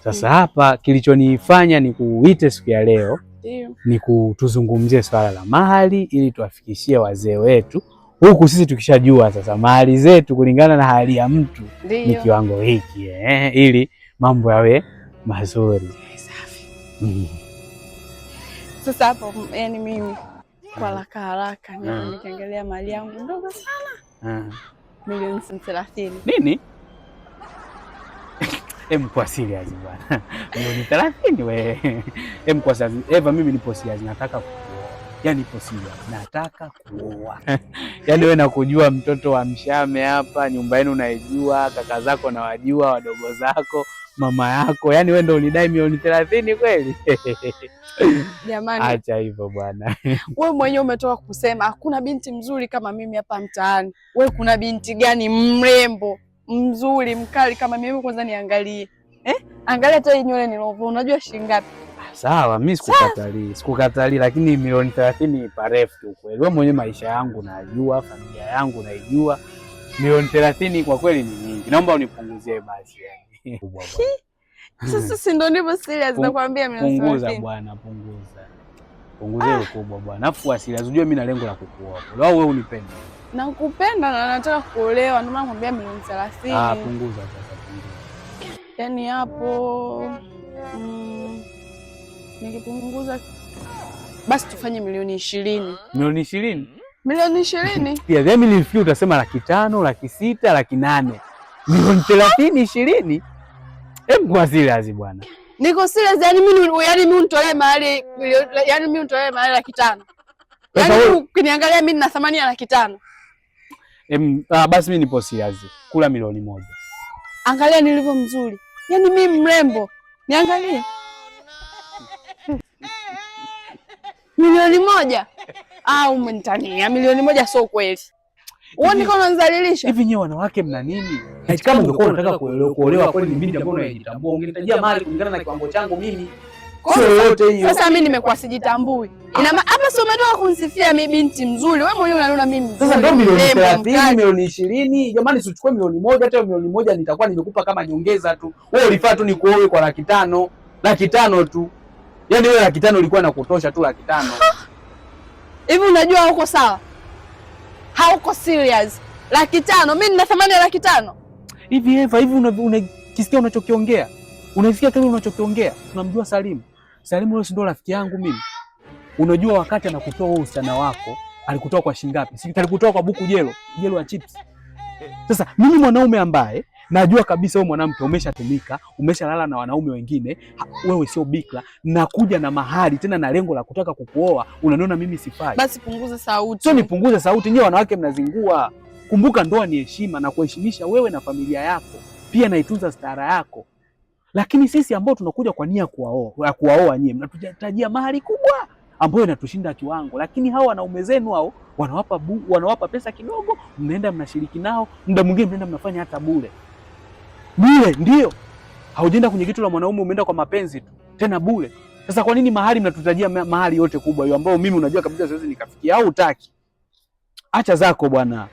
Sasa hapa kilichonifanya ni kuite siku ya leo Ndio. ni kutuzungumzie swala la mahali ili tuwafikishie wazee wetu, huku sisi tukishajua sasa mahali zetu kulingana na hali ya mtu ni Ndio. kiwango hiki ili mambo yawe mazuri. Safi. Mm. Sasa hapo yani mimi kwa haraka haraka nikiangalia mali yangu ndogo sana, milioni 30. Nini? Em, kwa serious bwana. Milioni 30 we. Em, kwa serious. Eva, mimi nipo serious, nataka kuoa. Yaani nipo serious, nataka kuoa. Yaani wewe nakujua mtoto wa Mshame hapa, nyumba yenu naijua, kaka zako nawajua, wadogo zako, mama yako. Yaani wewe ndio unidai milioni 30 kweli? Jamani, Acha hivyo bwana. wewe mwenyewe umetoka kusema hakuna binti mzuri kama mimi hapa mtaani. We kuna binti gani mrembo, mzuri, mkali kama mimi? Kwanza niangalie. Eh? Angalia hata hii nywele nilovaa, unajua shilingi ngapi? Sawa, mi sikukatalii, sikukatalii, lakini milioni 30 parefu kiukweli. Wewe mwenyewe maisha yangu najua, familia yangu naijua. Milioni 30 kwa kweli ni nyingi, naomba unipunguzie basi. Yani. Kubwa bwana. Sasa si ndo ndivyo serious nakwambia milioni Punguza 30. bwana, punguza, punguza ukubwa bwana. Afu kwa serious, unajua mimi na lengo la kukuoa, au wewe unipende? Nakupenda na nataka kuolewa, ndio maana nakwambia milioni 30. Ah, punguza sasa, punguza. Yaani hapo nikipunguza basi tufanye milioni 20. Milioni 20? Milioni 20? Pia mimi nilifikiri utasema 500,000, 600,000, 800,000. Milioni 30, 20? Hebu kwa serious bwana. Niko serious, yani mimi, yani mimi unitolee mahali, yani mimi unitolee mahali 500,000. Sasa Yaani wewe ukiniangalia mimi nina thamani ya 500,000. Basi mimi nipo serious. Kula milioni 1. Angalia nilivyo mzuri. Yaani mimi mrembo. Niangalie. Milioni 1? Ah, umenitania. Milioni 1 sio kweli. Uone kama unanizalilisha. Hivi nyewe wanawake mna nini? Na kama ungekuwa unataka kuolewa kweli ni binti ambaye unajitambua, ungenitajia mali kulingana na kiwango changu mimi. Sio yote hiyo. Sasa mimi nimekuwa sijitambui. Ina maana hapa sio umetoka kunisifia mimi binti mzuri. Wewe mwenyewe unaniona mimi mzuri. Sasa ndio milioni mrembo, 30, mkali. milioni 20. Jamani, sichukue milioni 1, hata milioni 1 nitakuwa nimekupa kama nyongeza tu. Wewe ulifaa tu nikuoe kwa 500,000, 500,000 tu. Yaani wewe 500,000 ilikuwa na kutosha tu 500,000. Hivi unajua hauko sawa? Hauko serious. 500,000, mimi nina thamani ya 500,000. Hivi Eva, hivi unakisikia unachokiongea? Unasikia kile unachokiongea? Unamjua Salimu? Salimu yule si ndo rafiki yangu mimi. Unajua wakati anakutoa wewe usichana wako, alikutoa kwa shilingi ngapi? Si alikutoa kwa buku jelo, jelo ya chips. Sasa mimi mwanaume ambaye najua kabisa wewe mwanamke umeshatumika, umeshalala na wanaume wengine, wewe sio bikra, nakuja na mahali tena na lengo la kutaka kukuoa, unaniona mimi sifai. Basi punguza sauti. Sio nipunguze sauti, nyewe wanawake mnazingua. Kumbuka ndoa ni heshima na kuheshimisha wewe na familia yako, pia naitunza stara yako. Lakini sisi ambao tunakuja kwa nia kuwaoa, ya kuwaoa nyie mnatutajia mahari kubwa ambayo inatushinda kiwango, lakini hao wanaume zenu hao wanawapa pesa kidogo, mnaenda mnashiriki nao, muda mwingine mnaenda mnafanya hata bure bure. Ndio haujaenda kwenye kitu la mwanaume, umeenda kwa mapenzi tu, tena bure. Sasa kwa nini mahali mnatutajia mahali yote kubwa hiyo ambayo mimi unajua kabisa siwezi nikafikia, au hutaki? Acha zako bwana.